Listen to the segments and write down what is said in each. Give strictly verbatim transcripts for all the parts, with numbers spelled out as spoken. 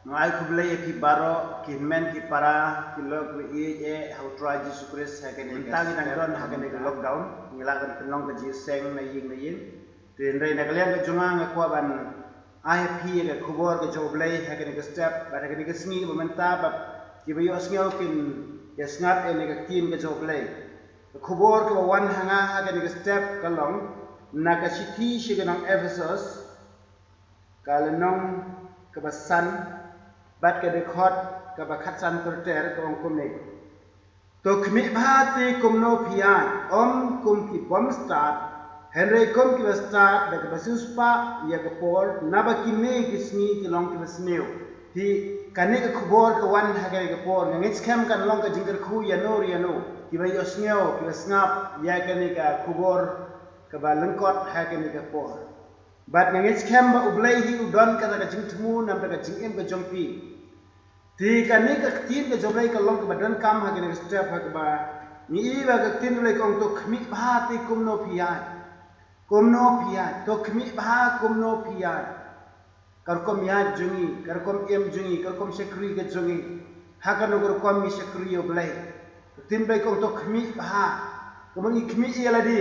Nga ai khublei ïa phi baroh ki hynmen ki para, ki lok ki ïeit eh ha u Trai Jisu Khrist ha kane ka step. Mynta ngi dang don ha kane ka lockdown, ngi lah ban pynlong ka jingseng na ïing na ïing. Te hynrei na ka liang ka jong nga nga kwah ban ai ha phi ïa ka khubor ka jong U Blei ha kane ka step, bad ha kane ka sngi ba mynta, bad kiba ïohsngew kin ïa sngap ïa kane ka ktien ka jong U Blei. Ka khubor kaba wan ha nga ha kane ka step ka long na ka shithi sha ki nong Ephesos, ka lynnong kaba san, bad ka dkhot kaba khatsan ter ter, ka ong kumne: To khmih bha te kumno phi ïaid, ym kum ki bym stad, hynrei kum kiba stad da kaba siewspah ïa ka por, naba kine ki sngi ki long kiba sniew. Te kane ka khubor ka wan ha kane ka por, nga ngeit skhem kan long ka jingkyrkhu ïano re ïano kiba ïohsngew, kiba sngap ïa kane ka khubor kaba lyngkot ha kane ka por. Bad nga ngeit skhem ba U Blei hi u don kata ka jingthmu namar ka jingim ka jong phi. Te kane ka ktien ka jong U Blei ka long kaba donkam ha kane ka step, ha kaba ngi i ba ka ktien U Blei ka ong: To khmih bha te kumno phi ïaid. Kumno phi ïaid. To khmih bha kumno phi ïaid. Ka rukom ïaid jong ngi, ka rukom im jong ngi, ka rukom shakri ka jong ngi, ha kano ka rukom ngi shakri ïa U Blei. Ka ktien U Blei ka ong: To khmih bha. Kumno ngi khmih ïa lade?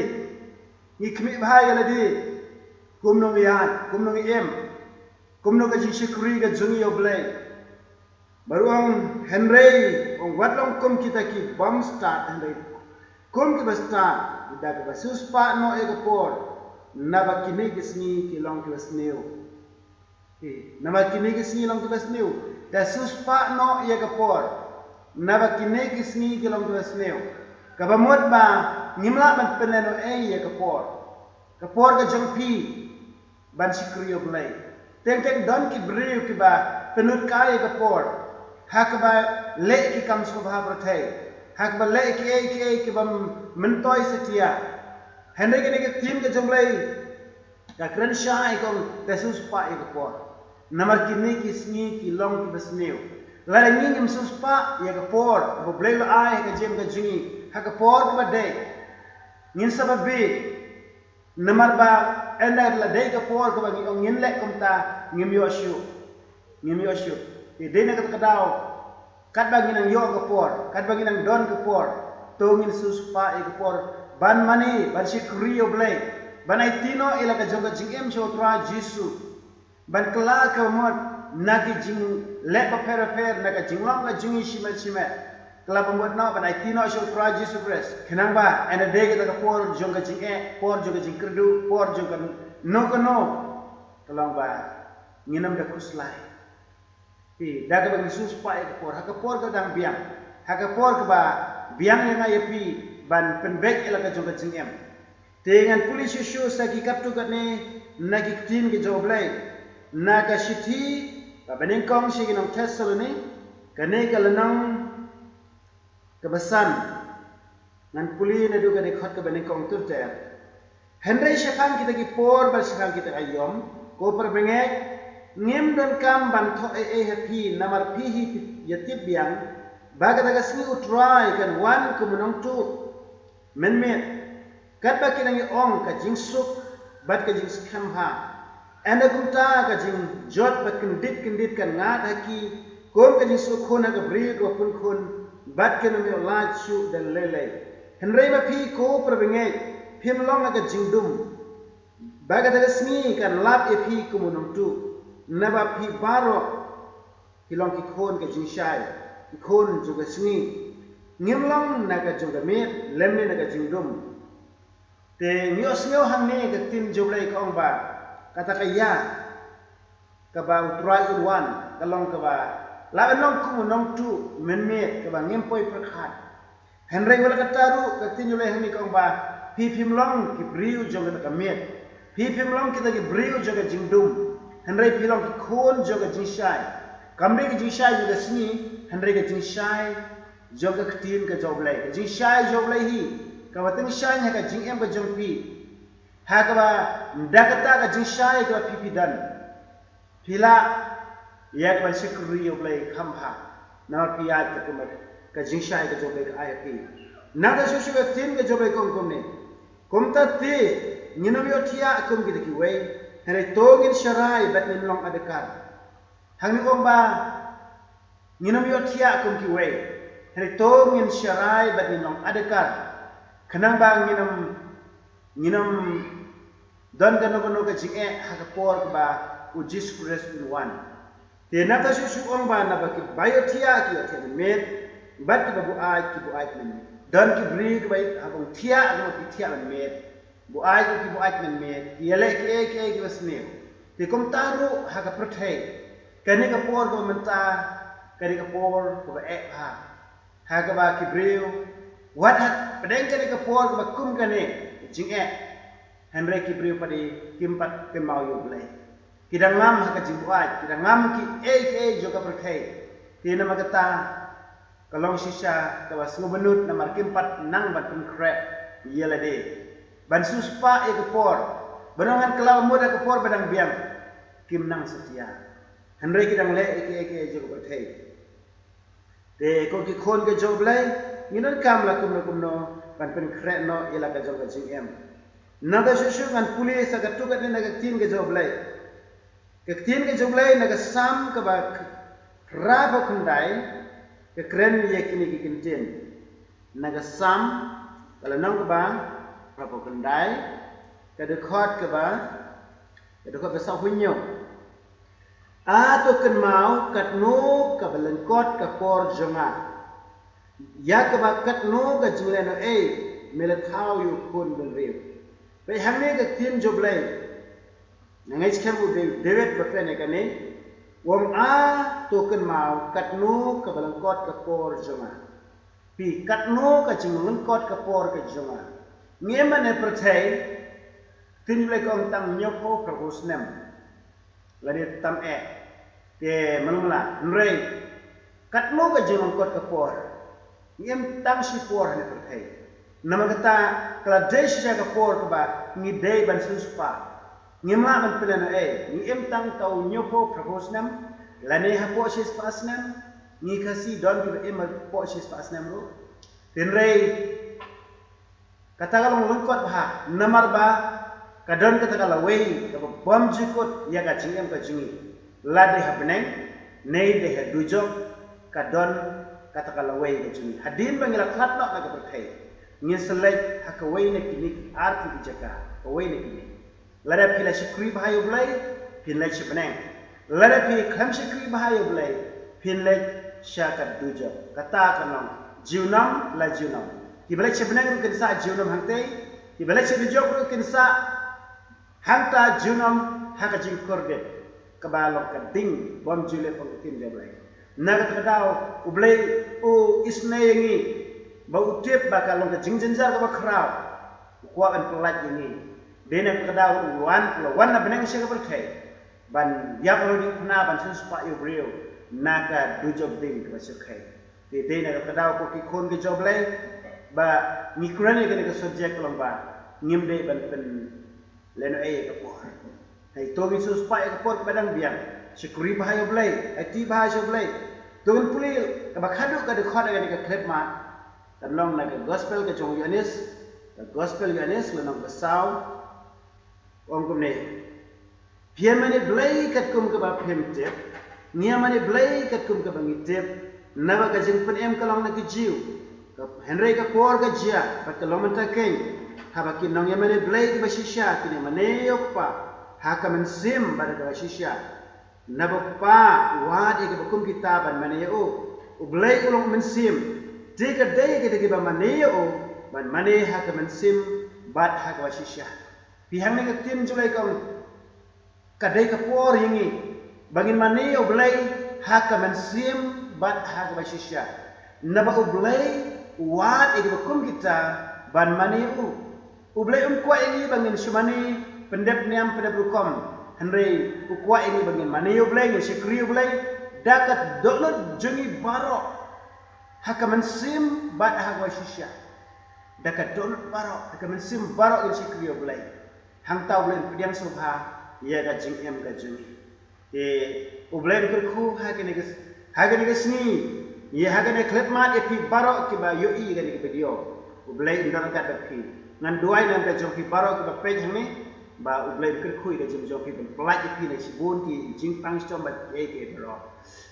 Ngi khmih bha ïa lade. Kumno ngi ïaid, kumno ngi im, kumno ka jingshakri ka jong ngi ïa U Blei. Bad u ong: Hynrei, ong, wat long kum kita ki bym stad, hynrei kum kiba stad, da kaba siewspah noh ïa ka por, naba kine ki sngi ki long kiba sniew. Namar kine ki sngi long kiba sniew. Da siewspah noh ïa ka por, naba kine ki sngi ki long kiba sniew. Kaba mut ba ngim lah ban pynlehnohei ïa ka por. Ka por ka jong phi ban shakri ïa U Blei. Teng teng don ki briew kiba pynlut kai ïa ka por ha kaba leh ki kam sngewbha pyrthei, ha kaba leh kiei kiei kiba myntoi satia. Hynrei kane ka ktien ka jong U Blei ka kren shai, ka ong: To siewspah ïa ka por, namar kine ki sngi ki long kiba sniew. Lada ngi ngim siewspah ïa ka por ba U Blei u la ai ha ka jingim ka jong ngi ha ka por kaba dei, ngin sa ba bieit. Namar ba ynda la dei ka por kaba ngi ong ngin leh kumta, ngim ïoh shuh. Ngim ïoh shuh. Te dei na kata ka daw, katba ngi nang ïoh ka por, katba ngi nang don ka por, to ngin siewspah ïa ka por ban mane, ban shakri ïa U Blei, ban aiti noh ïa la ka jong ka jingim sha U Trai Jisu, ban kylla ka mut na ki jingleh bapher bapher, na ka jinglong ka jong ngi shimet shimet. Kylla ka mut noh ban aiti noh sha U Trai Jisu Khrist, khnang ba ynda dei kata ka por jong ka jingeh, por jong ka jingkyrduh, por jong kano kano, ka long ba ngin ym da khuslai. Te da kaba ngi siewspah ïa ka por, ha ka por ka dang biang, ha ka por kaba biang ïa nga ïa phi ban pynbeit ïa la ka jong ka jingim. Te ngan pule shuh shuh sa ki katto katne na ki ktien ka jong U Blei, na ka shithi kaba nyngkong sha ki nong Thessaloni, kane ka lynnong kaba san. Ngan pule naduh ka dkhot kaba nyngkong ter ter. Hynrei shaphang kita ki por bad shaphang kita ki aïom, ko para bangeit, ngim donkam ban thoh ei ei ha phi, namar phi hi phi ïa tip biang ba kata ka sngi U Trai kan wan kum u nongtuh mynmiet. Katba ki nongïaong ka jingsuk bad ka jingskhem bha, ynda kumta ka jingjot bad kyndit kyndit kan ngat ha ki, kum ka jingsuk khun ha ka briew kaba pun khun, bad kin ym ïoh lait shuh da lei lei. Hynrei ma phi, ko para bangeit, phim long ha ka jingdum ba kata ka sngi kan lap ïa phi kum u nongtuh, naba phi baroh phi long ki khun ka jingshai, ki khun jong ka sngi. Ngim long na ka jong ka miet lymne na ka jingdum. Te ngi ïohsngew hangne ka ktien jong U Blei ka ong ba kata ka ïa kaba U Trai un wan ka long kaba lah ban long kum u nongtuh mynmiet kaba ngim poi pyrkhat. Hynrei wat la katta ruh ka ktien U Blei hangne ka ong ba phi phim long ki briew jong kata ka miet, phi phim long kita ki briew jong ka jingdum, hynrei phi long ki khun jong ka jingshai. Kam dei ka jingshai jong ka sngi, hynrei ka jingshai jong ka ktien ka jong U Blei, ka jingshai jong U Blei hi kaba tyngshaiñ ha ka jingim ka jong phi, ha kaba da kata ka jingshai kaba phi phi don, phi lah ïa ka ban shakri ïa U Blei kham bha, namar phi ïaid katkum ka jingshai ka jong U Blei ka ai ha phi. Nangta shuh shuh ka ktien ka jong U Blei ka ong kumne: Kumta te ngin ym ïohthiah kum kita kiwei, hynrei to ngin sharai bad ngin long adkar. Hangne u ong ba ngin ym ïohthiah kum kiwei. Hynrei to ngin sharai bad ngin long adekar, khnang ba ngin ym, ngin ym don kano kano ka jingeh ha ka por kaba u Jisu Khrist un wan. Te na ka shuh shuh u ong ba naba kiba ïohthiah ki ïohthiah mynmiet, bad kiba buaid ki buaid mynmiet. Don ki briew kiba ha bong thiah, kiba ki thiah mynmiet, buaid ki buaid mynmiet, ki ïaleh kiei kiei kiba sniew. Te kumta ruh ha ka pyrthei, kane ka por kaba mynta ka dei ka por kaba eh bha, ha kaba ki briew, wat hapdeng kane ka por kaba kum kane ka jingeh, hynrei ki briew pat kim pat kynmaw ïa U Blei. Ki dang ngam ha ka jingbuaid, ki dang ngam kiei kiei jong ka pyrthei. Te namar kata ka long shisha kaba sngewbha namar kim pat nang ban pynkhreh ïa lade, ban shu spah ïa ka por, ban ong ngan kylla mut ha ka por ba dang biang. Kim nang satia, hynrei ki dang leh ïa kiei kiei jong ka pyrthei. Te ko ki khun ka jong U Blei, ngin donkam la kumno kumno ban pynkhreh noh ïa la ka jong ka jingim. Na ka shuh shuh ngan pule sa katto katne na ka ktien ka jong U Blei. Ka ktien ka jong U Blei na ka Salm kaba phra phew khyndai ka kren ïa kine ki kyntien. Na ka Salm ka lynnong kaba phra phew khyndai, ka dkhot kaba, ka dkhot ba saw hynñiew. A to kynmaw katno kaba lyngkot ka por jong nga, ïa kaba katno ka jinglehnohei me la thaw ïa u khun bynriew. Peit hangne ka ktien jong U Blei. Na ngi skhem u David ba kren ïa kane, u ong, a to kynmaw katno kaba lyngkot ka por jong nga. Peit katno ka jinglyngkot ka por ka jong nga. Ngi im ha kane ka pyrthei, ktien U Blei ka ong tang hynñiewphew phraphew snem. Lane tam eh. Te mlung la, hynrei katno ka jinglyngkot ka por. Ngi im tang shi por ha kane ka pyrthei. Namar kata ka la dei shisha ka por kaba ngi dei ban sngewspah. Ngim lah ban pynlehnohei, ngi im tang tang hynñiewphew phraphew snem, lane hapoh shispah snem. Ngi Khasi don kiba im hapoh shispah snem ruh. Hynrei kata ka long lyngkot bha, namar ba ka don kata ka lawei kaba bym jukut ïa ka jingim ka jong ngi. Lada ha bneng ne da ha dujok, ka don kata ka lawei ka jong ngi. Hadien ba ngi la khlad noh na ka pyrthei, ngin sa leit ha kawei na kine ki ar tylli ki jaka, kawei na kine. Lada phi la shakri bha ïa U Blei, phin leit sha bneng. Lada phi khlem shakri bha ïa U Blei, phin leit sha ka dujok. Kata ka long junom la junom. Kiba leit sha bneng ruh kin sah junom hangtei, kiba leit sha dujok ruh kin sah hangta junom ha ka jingkordit kaba long ka ding bym ju leh pang ka ktien jong U Blei. Na kata ka daw U Blei u isynei ïa ngi ba u tip ba ka long ka jingjynjar kaba khraw. U kwah ban pyllait ïa ngi. Dei na kata ka daw u wan, u la wan na bneng sha ka pyrthei ban ïap ha la u diengphna ban sngewspah ïa u briew na ka dujok ding kaba shyrkhei. Te dei na kata ka daw ko ki khun ka jong U Blei, ba ngi kren ïa kane ka subject ka long ba ngim dei ban pynlehnohei ïa ka por. Hei, to ngin sngewspah ïa ka por kaba dang biang. Shakri bha ïa U Blei, aiti bha sha U Blei. To ngin pule kaba khadduh ka dkhot ha kane ka khyllipmat. Kan long na ka gospel ka jong u Ïoannis, ka gospel Ïoannis lynnong ba saw. Ong kumne. Phi ïa mane Blei katkum kaba phim tip, ngi ïa mane Blei katkum kaba ngi tip, naba ka jingpynim ka long na ki Jiw. Ka, hynrei ka por ka jia, bad ka long mynta keiñ, haba ki nongïamane Blei kiba shisha kin ïa mane ïa u Kpa ha ka mynsiem bad ha kaba shisha. Naba u Kpa u wad ïa kiba kum kita ban mane ïa u. U Blei u long mynsiem. Te ka dei ïa kita kiba mane ïa u ban mane ha ka mynsiem bad ha kaba shisha. Peit hangne ka ktien jong U Blei ka ong, ka dei ka por ïa ngi ba ngin mane ïa U Blei ha ka mynsiem bad ha kaba shisha. Naba U Blei u wad ïa kiba kum kita ban mane ïa u. U Blei um kwah ïa ngi ba ngin shu mane pyndep niam pyndep rukom. Hynrei u kwah ïa ngi ba ngin mane ïa U Blei, ngin shakri ïa U Blei da ka dohnud jong ngi baroh, ha ka mynsiem bad ha kaba shisha. Da ka dohnud baroh, da ka mynsiem baroh ngin shakri ïa U Blei. Hangta U Blei un pdiang sngewbha ïa ka jingim ka jong ngi. Te U Blei un kyrkhu ha kane ka, ha kane ka sngi, ïa ha kane ka khyllipmat ïa phi baroh kiba ïohi ïa kane ka video. U Blei un don ryngkat bad phi. Ngan duwai namar ka jong phi baroh kiba peit hangne. ba U Blei un kyrkhu ïa ka jingim jong phi, ban pyllait ïa phi na shibun ki jingpang shitom bad kiei kiei baroh.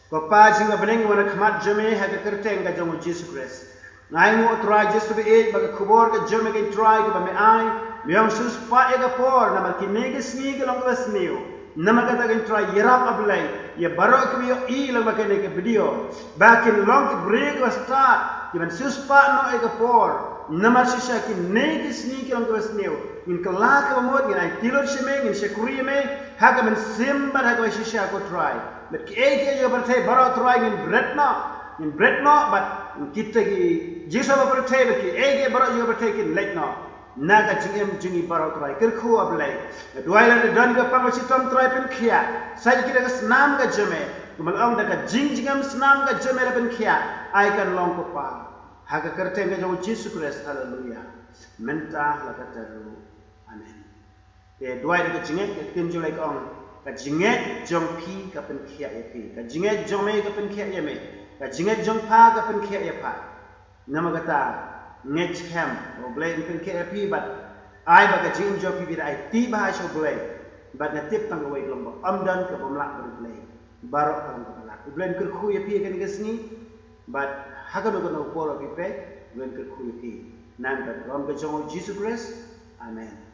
Ko Pa jong ngi ba ha bneng, ngi wan ha khmat jong me ha ka kyrteng ka jong U Jisu Khrist. Nga ai nguh Trai Jisu ba ïeit ba ka khubor ka jong me ko Trai kaba me ai, me ong siewspah ïa ka por, namar kine ki sngi ki long kiba sniew. Namar kata ko Trai ïarap A Blei ïa baroh kiba ïohi lyngba kane ka video, ba kin long ki briew kiba stad, kiban siewspah noh ïa ka por. Namar shisha kine ki sngi ki long kiba sniew. Ngin kylla kaba mut, ngin aiti lut sha me, ngin shakri ïa me ha ka mynsiem bad ha kaba shisha ko Trai. Bad kiei kiei jong ka pyrthei baroh Trai ngin bret noh, ngin bret noh bad kita ki jingshisha ba pyrthei, bad kiei kiei baroh jong ka pyrthei kin leit noh. Na ka jingim jong ngi baroh Trai, kyrkhu A Blei. Nga duwai lada don kiba pang ba shitom Trai, pynkhiah. Sa ïa ki da ka snam ka jong me. Kumba la ong, da ka jingjngem snam ka jong me la pynkhiah. Ai kan long ko Pa, ha ka kyrteng ka jong U Jisu Khrist. Haleluya. Mynta la ka taru. Amen. Te duwai da ka jingngeit, ka ktien jong U Blei ka ong, ka jingngeit jong phi ka pynkhiah ïa phi, ka jingngeit jong me ka pynkhiah ïa me, ka jingngeit jong pha ka pynkhiah ïa pha. Namar kata, ngeit skhem ba U Blei un pynkhiah ïa phi bad ai ba ka jingim jong phi phi da aiti bha sha U Blei. Bad nga tip tang kawei ka long ba ym don ka bym lah bad U Blei. Baroh ka long kaba lah. U Blei un kyrkhu ïa phi ha kane ka sngi bad ha kano kano ka por ba phi peit, U Blei un kyrkhu ïa phi. Namar ka burom ka jong U Jisu Khrist. Amen.